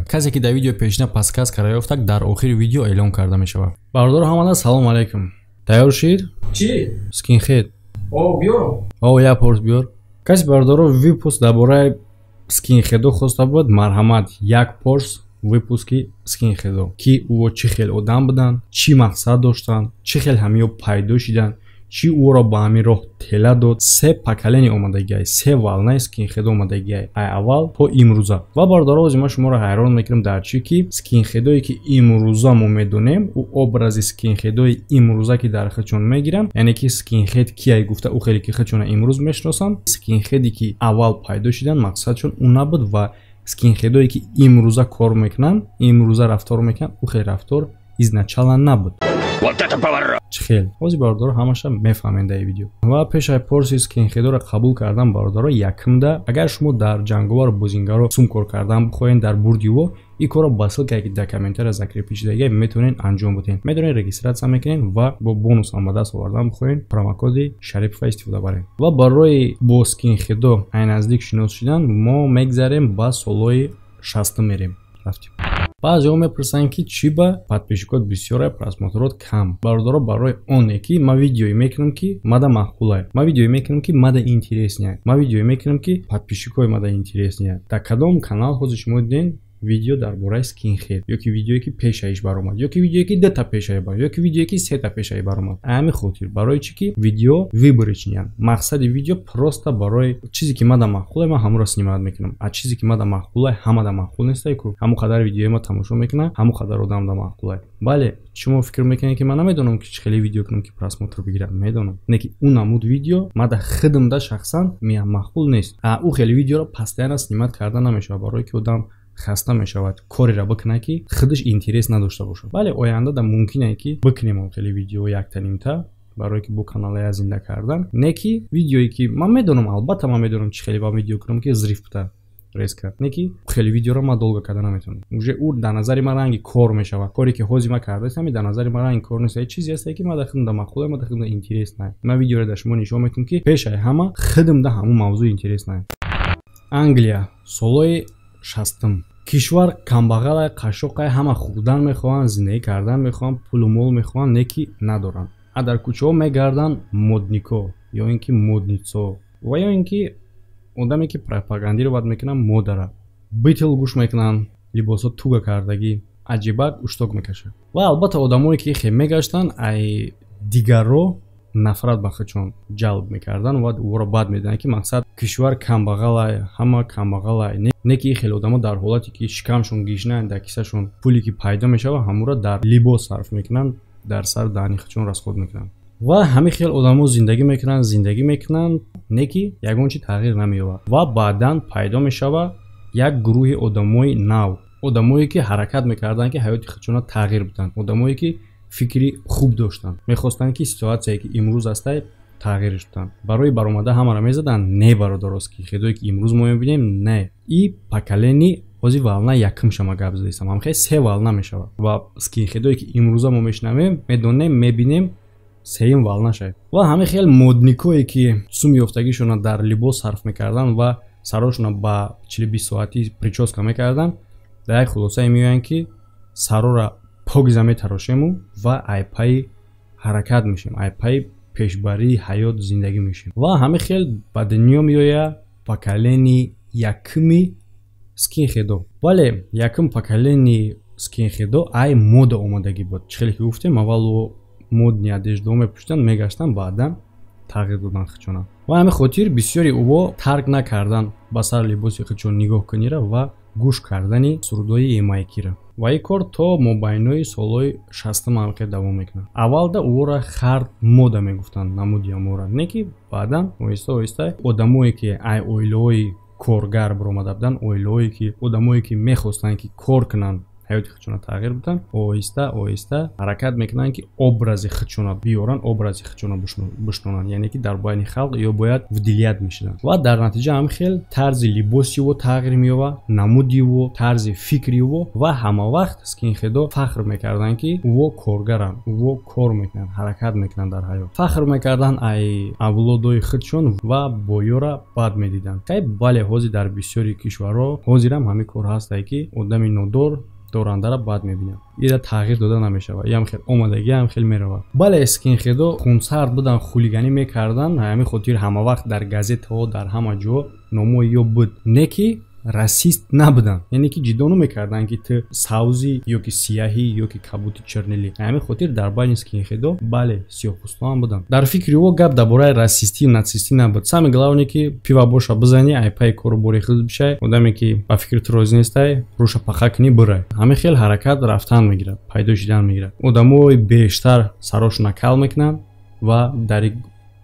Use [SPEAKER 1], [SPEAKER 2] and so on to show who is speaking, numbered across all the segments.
[SPEAKER 1] Касе ки дар видео пешина подсказка ра ёфтак, дар охири видео эълон карда мешавад. Бародаро, ҳамада салом алейкум. Тайёр шид?
[SPEAKER 2] Чӣ?
[SPEAKER 1] Скинхед.
[SPEAKER 2] О, биёр.
[SPEAKER 1] О, як порс биёр. Касе, бародаро, выпуск дар бораи скинхедо хоста буд, марҳамат, як порс выпуски скинхедо, ки ӯо чӣ хел одам буданд, чӣ мақсад доштанд, чӣ хел ҳамиё пайдо шиданд, чӣ ӯро ба ҳамин роҳ тела дод. Се поколение омадагиай, се волнаи скинхедо омадагиай, ай аввал то имрӯза. Ва, бародаро, ози ман шуморо ҳайрон мекунам дар чӣ, ки скинхедое ки имрӯза мо медонем, ӯ образи скинхедои имрӯза ки дар худшон мегиранд, яъне ки скинхед кияй гуфта, ӯ хеле ки худшона имрӯз мешиносанд, скинхеде ки аввал пайдо шиданд, мақсадшон ӯ набуд. Ва скинхедое ки имрӯза кор мекунанд, имрӯза рафтор мекунанд, ӯ хеле рафтор изначально набуд. Чӣ хел? Ҳозир, бародаро, ҳамаша мефаҳмед дар видео. Ва пешаи порси скинхедоро қабул кардан, бародаро, якумда, агар шумо дар ҷанговару бозингаро сум кор кардан бихоҳед, дар бурди ӯ ин корро ба ссылкае ки дар комментария закрепить шудагия метавонед анҷом бидиҳед. Медонед, регистрация мекунед ва бо бонус ҳам ба даст овардан бихоҳед, промокоди Шарипова истифода баред. Ва барои бо скинхедо ай наздик шинос шудан, мо мегзарем, ба солҳои 60-ум мерем. Рафтем. Баъзеҳо мепурсанд, ки чӣ ба подписчикот бисёре, просмотрот кам. Бародаро, барои оне ки ман видеое мекунам, ки мада маъқулай, ман видеое мекунам, ки мада интересный, ман видеое мекунам, ки подписчикои мада интересный. Дар кадом канал ҳозир шумо дидем видео дар бораи скинхед, ё ки видеое ки пешаиш баромад, ё ки видеое ки дута пешаи бар, ё ки видеое ки сета пешаи баромад? Ҳамин хотир, барои чӣ ки видео выборочныянд. Мақсади видео просто барои чизе ки мада маъқулай, ман ҳамонро снимать мекунам. А чизе ки мада маъқулай, ҳамада маъқул нестай ку. Ҳамон қадар видеои ма тамошо мекунам, ҳамон қадар одамда маъқулай. Бале, шумо фикр мекунед, ки ман намедонам, ки чӣ хеле видео кунам, ки просмотр бигирам. Медонам, не ки ӯ намуд видео мада худамда шахсан маъқул нест. А ӯ хеле видеоро постоянно снимать карда намешавад, барое ки одам хаста мешавад, кореро бикунад, ки худаш интерес надошта бошад. Бале, оянда да мумкине, ки бикунем хеле видео якта нимта, барое ки бо каналая зинда кардан. Не ки видеое ки ман медонам, албатта, ман медонам, чӣ хеле ба видео кунам, ки взрыв бута резко. Не ки хеле видеоро ман долго карда наметавонам. Уже ӯ дар назари ман ранги кор мешавад. Коре ки ҳозир ман кардаистам, дар назари ман ранги кор нест, чизе ҳасте, ки ман дар худам да маъқуле, ман дар худам интересный. Ман видеоро дар шумо нишон метавонам, ки пешаи ҳама худам да ҳамун мавзӯи интересный. Англия, солҳои 60-ум. Кишвар камбағалай, қашшоқай, ҳама хӯрдан мехоҳанд, зиндагӣ кардан мехоҳанд, пулу мол мехоҳанд, не ки надоранд. А дар кӯчаҳо мегарданд моднико ё ин ки модницо ва ё ин ки одаме, ки пропагандировать мекунанд модара. Битл гӯш мекунанд, либосҳо туга кардагӣ, аҷибак ушток мекашад. Ва албатта, одамое ки хе мегаштанд, ай дигарро нафрат ба худшон ҷалб мекарданд ва ӯро бад медиданд, ки мақсад кишвар камбағалай, ҳама камбағалай. Не ки хеле одамо дар ҳолате ки шикамшон гишнаанд, дар кисашон пуле ки пайдо мешавад, ҳамонро дар либос сарф мекунанд, дар сару даҳани худшон расход мекунанд. Ва ҳамин хел одамо зиндагӣ мекунанд, зиндагӣ мекунанд, не ки ягон чи тағйир намеёбад. Ва баъдан пайдо мешавад як гурӯҳи одамои нав, одамое ки ҳаракат мекарданд, ки ҳаёти худшонро тағйир бидиҳанд, одамое ки фикри хуб доштанд, мехостанд, ки ситуатсияе ки имрӯз ҳастай, тағйирш бидиҳанд. Барои баромада ҳамаро мезаданд. Не, бародаро, скинхедое ки имрӯз мо мебинем, не, и поколение ҳозир волна якум шама гап задистам, ҳамхел се волна мешавад. Ва скинхедое ки имрӯза мо мешунавем, медонем, мебинем, сеюм волна шавед. Ва ҳамин хел модникое ки сум ёфтагишонро дар либос сарф мекарданд ва сарошонро ба 42 соатӣ причёска мекарданд, дар як хулосае меоянд, ки сарора покиза метарошему ва айпаи ҳаракат мешем, айпаи пешбарии ҳаёт, зиндагӣ мешем. Ва ҳамин хел ба дунё меояд поколение якуми скинхедо. Бале, якум поколение скинхедо ай мода омадагӣ буд. Чӣ хеле ки гуфтем, аввал модный одеждаҳо мепӯшиданд, мегаштанд, баъдан тағйир доданд худшона. Ва ҳамин хотир бисёри ӯво тарк накардан ба сар либоси худшон нигоҳ кунира ва гӯш кардани сурудҳои ямайкира. Ва ин кор то мобайнои солҳои 60-ум ҳамхел давом мекунад. Аввалда ӯро хард мода мегуфтанд, намуди амора, не ки баъдан оҳиста оҳиста одамое ки ай оилаҳои коргар баромада буданд, оилаҳое ки, одамое ки мехостанд, ки кор кунанд, ҳаёти худшона тағйир бидиҳанд, дар ҳамин ҳаёти худшона тағйир бидиҳанд, оҳиста оҳиста ҳаракат мекунанд, ки образи худшона биёранд, образи худшона бишнонанд, яъне ки дар байни халқ ё бояд выделять мешуданд. Ва дар натиҷа ҳам хел тарзи либоси ӯ тағйир меёбад, намуди ӯ, тарзи фикри ӯ. Ва ҳама вақт скинхедо фахр мекарданд, ки ӯ коргаранд, ӯ кор мекунанд, ҳаракат мекунанд дар ҳаёт. Фахр мекарданд ай авлодои худшон ва боёра бад медиданд. Хай, бале, ҳозир дар бисёри кишварҳо ҳозирам ҳамин кор ҳастае, ки одами нодор дорандара бад мебинад. Ира тағйир дода намешавад, ям хел омадагӣ, ям хел меравад. Бале, скинхедо хунсард будан, хулиганӣ мекарданд, ҳамин хотир ҳама вақт дар газетаҳо, дар ҳама ҷо номои ё буд, не ки расист набуданд, яъне ки ҷидо намекарданд, ки ту савзӣ ё ки сияҳӣ ё ки кабути чернилӣ. Ҳамин хотир дар байни скинхедо, бале, сиёҳпӯстҳо ҳам буданд. Дар фикри ӯ гап дар бораи расистӣ, нацистӣ набуд. Самое главное, ки пива боша бизанӣ, ай паи кору бори худ бишай, одаме ки ба фикри ту розӣ нестай, рӯша паха кунӣ, бирай. Ҳамин хел ҳаракат рафтан мегирад, пайдо шидан мегирад. Одамои бештар сарошона кал мекунанд ва дар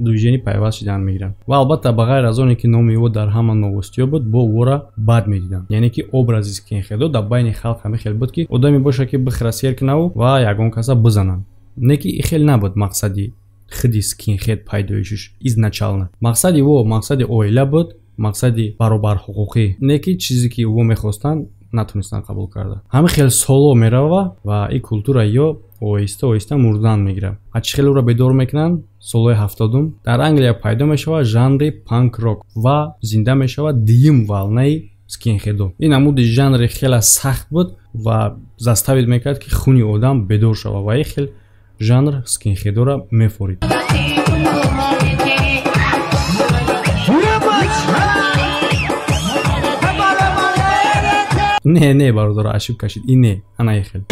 [SPEAKER 1] движение пайваст шидан мегиранд. Ва албатта, ба ғайр аз оне ки номи ӯ дар ҳама новостиҳо буд, бо ӯра бад медиданд, яъне ки образи скинхедо дар байни халқ ҳамин хел буд, ки одаме боша, ки бихӯра, сер кунаву ва ягон каса бизананд. Не ки и хел набуд мақсади худи скинхед пайдоишиш изначально. Мақсади ӯ мақсади оила буд, мақсади баробарҳуқуқӣ. Не ки чизе ки ӯ мехостанд, натонистанд қабул карда. Ҳамин хел соло мерава ва ин культура ё оҳиста оҳиста мурдан мегирад. А чӣ хел ӯро бедор мекунанд? Солҳои 70-ум дар Англия пайдо мешавад жанри панк рок ва зинда мешавад дуюм волнаи скинхедо. Ин намуди жанри хеле сахт буд ва заставить мекард, ки хуни одам бедор шавад, ва ин хел жанр скинхедора мефорид. Не, не, бародаро, ошибка шид, ин не, ана ин хел.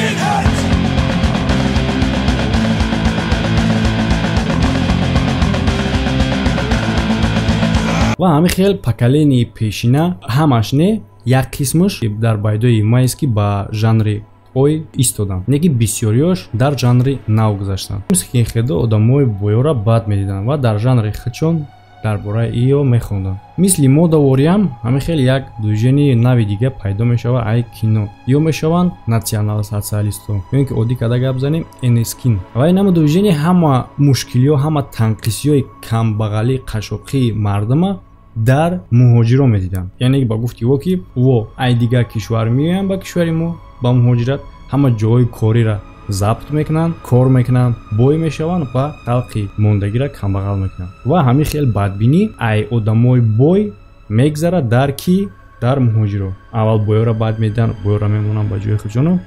[SPEAKER 1] Ва ҳамин хел поколении пешина ҳамаш не, як қисмаш дар байдои майский ба жанри ой истоданд, не ки бисёриёш дар жанри нав гузаштанд. Скинхедо одамои боёра бад медиданд ва дар жанри худшон дар бораи иё мехонданд. Мисли модавориам ҳамин хел як движении нави дига пайдо мешавад ай кино. Ё мешаванд национал-социалистҳо, ё ин ки оддӣ карда гап занем, энескин. Ва ин ҳама движение ҳама мушкилиҳо, ҳама танқисиҳои камбағалӣ, қашоқии мардума дар муҳоҷиро медиданд. Яъне ба гуфти ӯ, ки ӯ ай дигар кишвар меоянд ба кишвари мо ба муҳоҷират, ҳама ҷойҳои кориро забт мекунанд, кор мекунанд, бой мешаванд ва халқи мондагиро камбағал мекунанд. Ва ҳамин хел бадбинӣ ай одамои бой мегзарад дар ки дар муҳоҷиро. Аввал боёро бад медиҳанд, боёро мемонанд ба ҷои худшону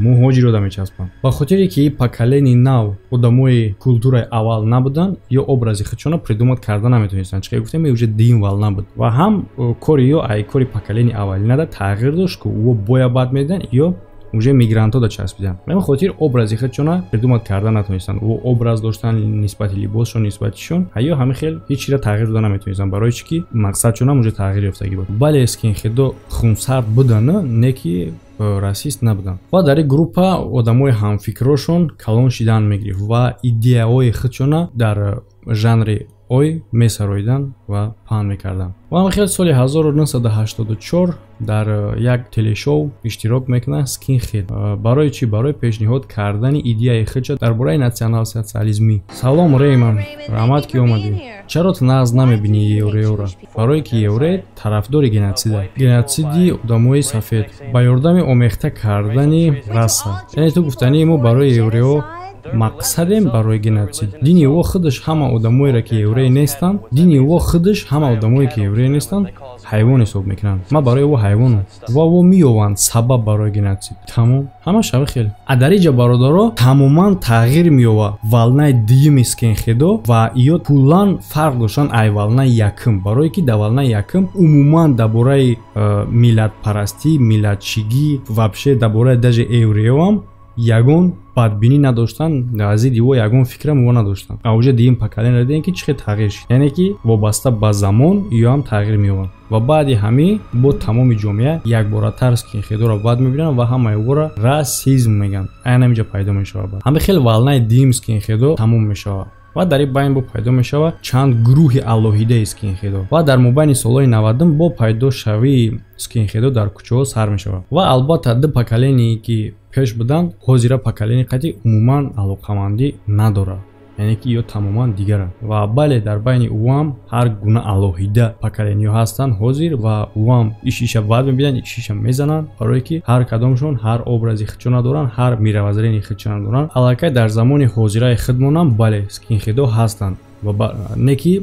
[SPEAKER 1] муҳоҷирода мечаспанд. Ба хотире ки поколении нав одамои культураи аввал набуданд ё образи худшона придумать карда наметонистанд. Чӣ гуфтем, уже дуюм волна буд ва ҳам кори ё ай кори поколении аввалинада тағйир дошт, ки ӯ боя бад медиҳанд ё уже мигрантҳо часпиданд. Ба ҳамин хотир образи худшона придумать карда натонистанд. Ӯ образ доштанд нисбати либосшон, нисбатишон, ё ҳамин хел ҳеҷ чизро тағйир дода наметонистанд, барои чӣ ки мақсадшонам уже тағйир ёфтагӣ буд. Бале, скинхедо хунсард буданд, не ки расист набуданд. Ва дар ин группа одамои ҳамфикрошон калон шидан мегирифт ва идеяҳои худшона дар жанри ой месароиданд ва паҳн мекарданд. Ва ҳамин хел соли 1984 дар як телешоу иштирок мекунад скинхед. Барои чӣ? Барои пешниҳод кардани идеяи худша дар бораи национал-социализмӣ. Салом, Рейман, раҳмат, ки омадӣ. Чаро ту нағз намебинӣ евреёра? Барое ки еврей тарафдори геноцида, геноциди одамои сафед ба ёрдами омехта кардани раса. Яъне ту гуфтании мо барои евреҳо мақсадем барои геноцид. Дини ӯ худаш ҳама одамоеро, ки еврей нестанд, дини ӯ худаш ҳама одамое, ки еврей нестанд, ҳайвон ҳисоб мекунанд. Ман барои ӯ ҳайвонам ва ӯ меёванд сабаб барои геноцид. Тамом, ҳамаш ҳамин хел. А дар инҷа, бародаро, тамоман тағйир меёвад волнаи дуюми скинхедо ва иё куллан фарқ доштанд ай волнаи якум, барое ки дар волнаи якум умуман дар бораи миллатпарастӣ, миллатчигӣ, вообще дар бораи даже евреёам ягон бадбинӣ надоштанд, зидди ӯ ягон фикрам ӯ надоштанд. А уже дуюм поколение дидем, ки чӣ хел тағйир шуд, яъне ки вобаста ба замон ё ҳам тағйир меёбанд. Ва баъди ҳамин бо тамоми ҷомеа якборатар скинхедоро бад мебинанд ва ҳамаи ӯро расизм мегӯянд. Айнан ҳаминҷа пайдо мешавад. Ҳамин хел волнаи дуюм скинхедо тамом мешавад. Ва дар ин байн бо пайдо мешавад чанд гурӯҳи алоҳидаи скинхедо, ва дар мобайни солҳои 90-ум бо пайдошавии скинхедо дар кӯчаҳо сар мешавад. Ва албатта, ду поколение ки пеш буданд, ҳозира поколение қати умуман алоқамандӣ надорад, яъне ки ё тамоман дигаранд. Ва бале, дар байни ӯам ҳар гуна алоҳида поколениҳо ҳастанд ҳозир, ва ӯам иш иша бад мебинанд, иш иша мезананд, барое ки ҳар кадомшон ҳар образи худшона доранд, ҳар мировоззрение худшона доранд. Аллакай дар замони ҳозираи худмонам, бале, скинхедо ҳастанд, ва не ки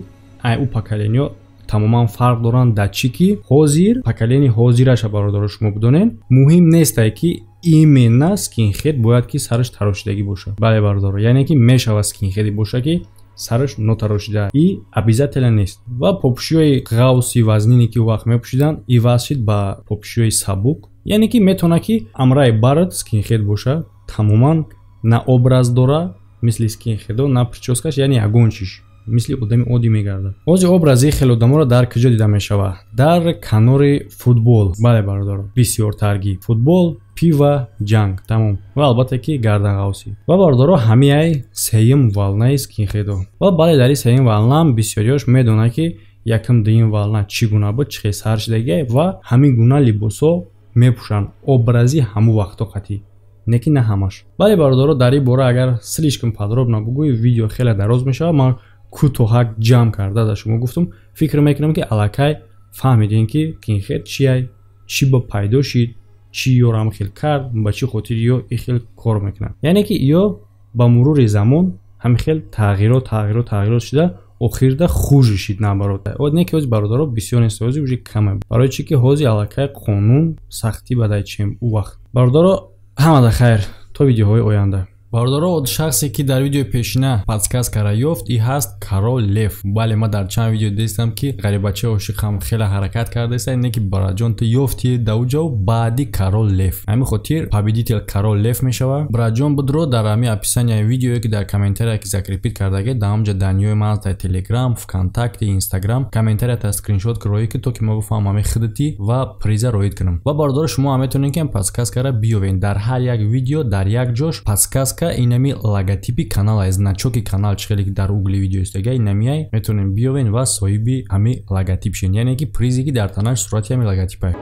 [SPEAKER 1] ай ӯ поколениҳо тамоман фарқ доранд. Дар чӣ ки ҳозир поколение ҳозираша, бародаро, шумо бидонед, муҳим нестае, ки именно скинхед бояд ки сараш тарошидагӣ бошад. Бале, бародаро, яъне ки мешавад скинхеде боша, ки сараш нотарошида, и обязательно нест. Ва попушиҳои ғавси вазнине, ки ӯ вақт мепӯшиданд, иваз шид ба попушиҳои сабук, яъне ки метавонад, ки амраи барат скинхед боша, тамоман на образ дора мисли скинхедо, на прическаш, яъне ягон чиш, мисли одами оддӣ мегардад. Ҳозир образи хеле одаморо дар куҷо дида мешавад? Дар канори футбол. Бале, бародаро, бисёртарги футбол, пиво, ҷанг, тамом. Ва албатта ки гарданғавсӣ. Ва, бародаро, ҳамияй сеюм волнаи скинхедо. Ва бале, дар ин сеюм волнаам бисёриёш медонад, ки якум, дуюм волна чӣ гуна буд, чӣ хел сар шидагия, ва ҳамин гуна либосҳо мепӯшанд, образи ҳамун вақтҳо қатъӣ, не ки на ҳамаш. Бале, бародаро, дар ин бора агар слишком подробно бугӯи, видео хеле дароз мешавад. Ман кӯтоҳак ҷамъ карда дар шумо гуфтум. Фикр мекунам, ки аллакай фаҳмидем, ки скинхед чиай, чӣ ба пайдо шид, чӣ ёрам хел кард, ба чӣ хотир ё ин хел кор мекунад. Яъне ки ё ба мурури замон ҳамин хел тағйирот, тағйирот, тағйирот шуда, охирда хуже шид, наоборот. Не ки ҳозир, бародаро, бисёр нест, ҳозир уже каме. Барои чӣ ки ҳозир аллакай қонун сахтӣ бадай, чем ӯ вақт. Бародаро, ҳамада хайр, то видеоҳои оянда. Бародаро, шахсе ки дар видеои пешина подсказкара ёфт, и ҳаст Король Лев. Бале, ман дар чанд видео дидистам, ки ғарибачаи ошиқам хеле ҳаракат кардаиста, не ки бараҷон, ту ёфти дауҷо баъди Король Лев. Ҳамин хотир победитель Король Лев мешавад. Браҷон, будро дар ҳамин описанияи видеое, ки дар комментария ки закрепить кардаге, дар ҳамҷа данныеи ман дар Телеграм, ВКонтакте, Инстаграм, комментарията скриншот роӣ ки, то ки ма бифаҳмам ҳамин худати ва приза роид кунам. Ва, бародаро, шумо ҳам метавонед, ки подсказкара биёвед. Дар ҳар як видео дар як ҷош подсказка инами логотипи канал, значоки канал, чӣ хеле ки дар угли видео истага, инамиай метавонем биёвен ва соҳиби ҳами логотип шен, яъне ки призе, ки дар танаш сурати ҳами логотипай.